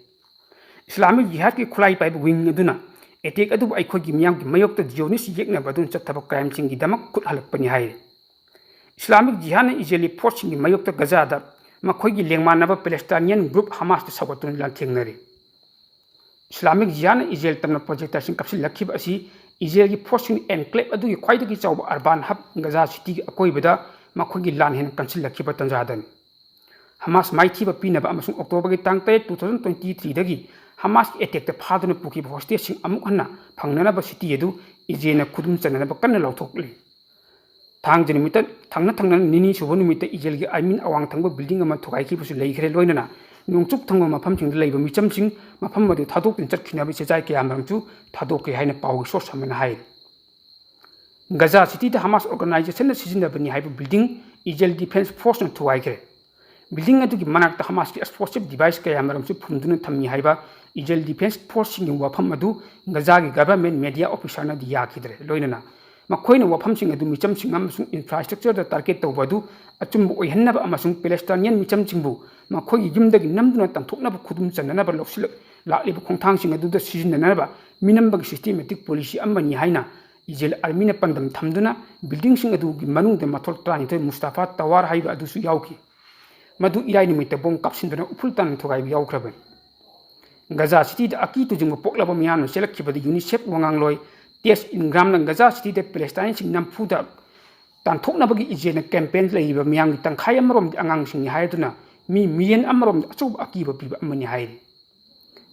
Islamic Jihadꯀꯤ ꯈꯨꯠꯂꯥꯏ ꯄꯥꯏꯕ wing ꯑꯗꯨꯅ attack ꯑꯗꯨꯕꯨ ꯑꯩꯈꯣꯏꯒꯤ ꯃꯤꯌꯥꯝꯒꯤ ꯃꯥꯌꯣꯛꯇ Zionist ꯌꯦꯛꯅꯕ ꯑꯗꯨꯅ ꯆꯠꯊꯕ crimeꯁꯤꯡꯒꯤꯗꯃꯛ ꯈꯨꯠ ꯍꯜꯂꯛꯄꯅꯤ ꯍꯥꯏꯔꯤ꯫ Islamic Jihadꯅ ꯏꯖꯔꯦꯜꯒꯤ forceꯁꯤꯡꯒꯤ ꯃꯥꯌꯣꯛꯇ ꯒꯖꯥꯗ ꯃꯈꯣꯏꯒꯤ ꯂꯦꯡꯃꯥꯟꯅꯕ Palestinian group Hamasꯇ ꯁꯧꯒꯠꯇꯨꯅ ꯂꯥꯟꯊꯦꯡꯅꯔꯤ꯫ Islamic Jihadꯅ ꯏꯖꯔꯦꯜ ꯇꯝꯅ projectileꯁꯤꯡ ꯀꯥꯞꯁꯤꯜꯂꯛꯈꯤꯕ ꯑꯁꯤ ꯏꯖꯔꯦꯜꯒꯤ forceꯁꯤꯡꯅ enclave ꯑꯗꯨꯒꯤ ꯈ꯭ꯋꯥꯏꯗꯒꯤ ꯆꯥꯎꯕ urban hub ꯒꯖꯥ cityꯒꯤ ꯑꯀꯣꯏꯕꯗ ꯃꯈꯣꯏꯒꯤ ꯂꯥꯟ ꯍꯦꯟꯅ ꯀꯟꯁꯤꯜꯂꯛꯈꯤꯕ ꯇꯥꯟꯖꯥꯗꯅꯤ꯫ Hamas ꯃꯥꯏꯊꯤꯕ ꯄꯤꯅꯕ ꯑꯃꯁꯨꯡ Octoberꯒꯤ ꯇꯥꯡ ꯇꯔꯦꯠ, two thousand twenty threeꯗꯒꯤ ꯍꯃꯥꯁꯀꯤ ꯑꯦꯇꯦꯛꯇ ꯐꯥꯗꯨꯅ ꯄꯨꯈꯤꯕ ꯍꯣꯁꯇꯦꯖꯁꯤꯡ ꯑꯃꯨꯛ ꯍꯟꯅ ꯐꯪꯅꯅꯕ ꯁꯤꯇꯤ ꯑꯗꯨ ꯏꯖꯔꯦꯜꯅ ꯈꯨꯗꯨꯝ ꯆꯟꯅꯅꯕ ꯀꯟꯅ ꯂꯥꯎꯊꯣꯛꯂꯤ꯫ ꯊꯥꯡꯖ ꯅꯨꯃꯤꯠꯇ, ꯊꯪꯅ ꯊꯪꯅꯅ ꯅꯤꯅꯤ ꯁꯨꯕ ꯅꯨꯃꯤꯠꯇ ꯏꯖꯔꯦꯜꯒꯤ ꯑꯥꯔꯃꯤꯅ ꯑꯋꯥꯡ ꯊꯪꯕ ꯕꯤꯜꯗꯤꯡ ꯑꯃ ꯊꯨꯒꯥꯏꯈꯤꯕꯁꯨ ꯂꯩꯈ꯭ꯔꯦ, ꯂꯣꯏꯅꯅ ꯅꯣꯡꯆꯨꯞ ꯊꯪꯕ ꯃꯐꯝꯁꯤꯡꯗ ꯂꯩꯕ ꯃꯤꯆꯝꯁꯤꯡ ꯃꯐꯝ ꯑꯗꯨ ꯊꯥꯗꯣꯛꯇꯨꯅ ꯆꯠꯈꯤꯅꯕ ꯆꯦꯆꯥꯏ ꯀꯌꯥꯃꯔꯨꯝꯁꯨ ꯊꯥꯗꯣꯛꯈ꯭ꯔꯦ ꯍꯥꯏꯅ ꯄꯥꯎꯒꯤ ꯁꯣꯔꯁ ꯑꯃꯅ ꯍꯥꯏꯔꯤ꯫ ꯒꯖꯥ ꯁꯤꯇꯤꯗ ꯍꯃꯥꯁ ꯑꯣꯔꯒꯅꯥꯏꯖꯦꯁꯟꯅ ꯁꯤꯖꯤꯟꯅꯕꯅꯤ ꯍꯥꯏꯕ ꯕꯤꯜꯗꯤꯡ ꯏꯖꯔꯦꯜ ꯗꯤꯐꯦꯟꯁ ꯐꯣꯔꯁꯅ ꯊꯨꯒꯥꯏꯈ꯭ꯔꯦ꯫ ꯕꯤꯜꯗꯤꯡ ꯑꯗꯨꯒꯤ ꯃꯅꯥꯛꯇ ꯍꯃꯥꯁꯀꯤ ꯑꯦꯛꯁꯄ꯭ꯂꯣꯁꯤꯚ ꯗꯤꯚꯥꯏꯁ ꯀꯌꯥꯃꯔꯨꯝꯁꯨ ꯐꯨꯝꯗꯨꯅ ꯊꯝꯃꯤ ꯍꯥꯏꯕ ꯏꯖꯔꯦꯜ ꯗꯤꯐꯦꯟꯁ ꯐꯣꯔꯁꯁꯤꯡꯒꯤ ꯋꯥꯐꯝ ꯑꯗꯨ ꯒꯖꯥꯒꯤ ꯒꯚꯔꯟꯃꯦꯟꯠ ꯃꯦꯗꯤꯌꯥ ꯑꯣꯐꯤꯁꯥꯔꯅꯗꯤ ꯌꯥꯈꯤꯗ꯭ꯔꯦ, ꯂꯣꯏꯅꯅ ꯃꯈꯣꯏꯅ ꯋꯥꯐꯝꯁꯤꯡ ꯑꯗꯨ ꯃꯤꯆꯝꯁꯤꯡ ꯑꯃꯁꯨꯡ ꯏꯟꯐ꯭ꯔꯥꯁ꯭ꯇ꯭ꯔꯛꯆꯔꯗ ꯇꯥꯔꯒꯦꯠ ꯇꯧꯕ ꯑꯗꯨ ꯑꯆꯨꯝꯕ ꯑꯣꯏꯍꯟꯅꯕ ꯑꯃꯁꯨꯡ ꯄꯦꯂꯦꯁꯇꯥꯏꯅꯤꯌꯟ ꯃꯤꯆꯝꯁꯤꯡꯕꯨ ꯃꯈꯣꯏꯒꯤ ꯌꯨꯝꯗꯒꯤ ꯅꯝꯗꯨꯅ ꯇꯥꯟꯊꯣꯛꯅꯕ ꯈꯨꯗꯨꯝ ꯆꯟꯅꯅꯕ ꯂꯧꯁꯤꯜꯂꯛ-, ꯂꯥꯛꯂꯤꯕ ꯈꯣꯡꯊꯥꯡꯁꯤꯡ ꯑꯗꯨꯗ ꯁꯤꯖꯤꯟꯅꯅꯕ ꯃꯤꯅꯝꯕꯒꯤ ꯁꯤꯁꯇꯦꯃꯦꯇꯤꯛ ꯄꯣꯂꯤꯁꯤ ꯑꯃꯅꯤ ꯍꯥꯏꯅ ꯏꯖꯔꯦꯜ ꯑꯥꯔꯃꯤꯅ ꯄꯥꯟꯗꯝ ꯊꯝꯗꯨꯅ ꯕꯤꯜꯗꯤꯡꯁꯤꯡ ꯑꯗꯨꯒꯤ ꯃꯅꯨꯡꯗ ꯃꯊꯣꯜ ꯇꯔꯥꯅꯤꯊꯣꯏ ꯃꯨꯁꯇꯥꯐꯥ ꯇꯋꯥꯔ ꯍꯥꯏꯕ ꯑꯗꯨꯁꯨ ꯌꯥꯎꯈꯤ꯫ ꯃꯗꯨ ꯏꯔꯥꯏ ꯅꯨꯃꯤꯠꯇ ꯕꯣꯝ ꯀꯥꯞꯁꯤꯟꯗꯨꯅ ꯎꯐꯨꯜ ꯇꯥꯅ ꯊꯨꯒꯥꯏꯕ ꯌꯥꯎꯈ꯭ꯔꯕꯅꯤ꯫ ꯒꯖꯥ ꯁꯤꯇꯤꯗ ꯑꯀꯤ ꯇꯨꯖꯨꯡꯕ ꯄꯣꯛꯂꯕ ꯃꯤꯌꯥꯝꯅ ꯆꯦꯜꯂꯛꯈꯤꯕꯗ ꯌꯨꯅꯤꯁꯦꯐ ꯋꯥꯉꯥꯡꯂꯣꯏ ꯇꯦꯁ ꯏꯟꯒ꯭ꯔꯥꯝꯅ ꯒꯖꯥ ꯁꯤꯇꯤꯗ ꯄꯦꯂꯦꯁꯇꯥꯏꯟꯁꯤꯡ ꯅꯝꯐꯨꯗ ꯇꯥꯟꯊꯣꯛꯅꯕꯒꯤ ꯏꯖꯔꯦꯜꯅ ꯀꯦꯝꯄꯦꯟ ꯂꯩꯔꯤꯕ ꯃꯤꯌꯥꯝꯒꯤ ꯇꯪꯈꯥꯏ ꯑꯃꯔꯣꯝꯗꯤ ꯑꯉꯥꯡꯁꯤꯡꯅꯤ ꯍꯥꯏꯗꯨꯅ ꯃꯤ ꯃꯤꯂꯤꯌꯟ ꯑꯃꯔꯣꯝꯗ ꯑꯆꯧꯕ ꯑꯀꯤꯕ ꯄꯤꯕ ꯑꯃꯅꯤ ꯍꯥꯏꯔꯤ꯫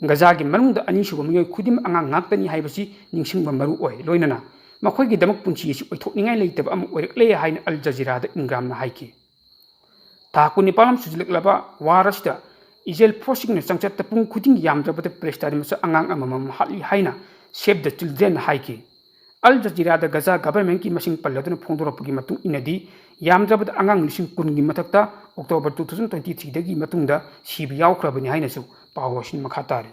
ꯒꯖꯥꯒꯤ ꯃꯅꯨꯡꯗ ꯑꯅꯤꯁꯨꯕ ꯃꯤꯑꯣꯏ ꯈꯨꯗꯤꯡꯃꯛ ꯑꯉꯥꯡ ꯉꯥꯛꯇꯅꯤ ꯍꯥꯏꯕꯁꯤ ꯅꯤꯡꯁꯤꯡꯕ ꯃꯔꯨ ꯑꯣꯏ, ꯂꯣꯏꯅꯅ ꯃꯈꯣꯏꯒꯤꯗꯃꯛ ꯄꯨꯟꯁꯤ ꯑꯁꯤ ꯑꯣꯏꯊꯣꯛꯅꯤꯡꯉꯥꯏ ꯂꯩꯇꯕ ꯑꯃ ꯑꯣꯏꯔꯛꯂꯦ ꯍꯥꯏꯅ ꯑꯜ ꯖꯖꯤꯔꯥꯗ ꯏꯟꯒ꯭ꯔꯥꯝꯅ ꯍꯥꯏꯈꯤ꯫ ꯊꯥ ꯀꯨꯟꯅꯤꯄꯥꯜ ꯑꯃ ꯁꯨꯖꯤꯜꯂꯛꯂꯕ ꯋꯥꯔ ꯑꯁꯤꯗ ꯏꯖꯔꯦꯜ ꯐꯣꯔꯁꯁꯤꯡꯅ ꯆꯥꯡꯆꯠꯇ ꯄꯨꯡ ꯈꯨꯗꯤꯡꯒꯤ ꯌꯥꯝꯗ꯭ꯔꯕꯗ ꯄꯦꯂꯦꯁꯇꯥꯏꯟ ꯃꯆꯥ ꯑꯉꯥꯡ ꯑꯃꯃꯝ ꯍꯥꯠꯂꯤ ꯍꯥꯏꯅ ꯁꯦꯚ ꯗ ꯆꯤꯜꯗ꯭ꯔꯦꯟꯅ ꯍꯥꯏꯈꯤ꯫ ꯑꯜ ꯖꯖꯤꯔꯥꯗ ꯒꯖꯥ ꯒꯚꯔꯟꯃꯦꯟꯠꯀꯤ ꯃꯁꯤꯡ ꯄꯜꯂꯗꯨꯅ ꯐꯣꯡꯗꯣꯔꯛꯄꯒꯤ ꯃꯇꯨꯡ ꯏꯟꯅꯗꯤ, ꯌꯥꯝꯗ꯭ꯔꯕꯗ ꯑꯉꯥꯡ ꯂꯤꯁꯤꯡ ꯀꯨꯟꯒꯤ ꯃꯊꯛꯇ ꯑꯣꯛꯇꯣꯕꯔ two thousand twenty threeꯗꯒꯤ ꯃꯇꯨꯡꯗ ꯁꯤꯕ ꯌꯥꯎꯈ꯭ꯔꯕꯅꯤ ꯍꯥꯏꯅꯁꯨ ꯄꯥꯎ ꯑꯁꯤꯅ ꯃꯈꯥ ꯇꯥꯔꯤ꯫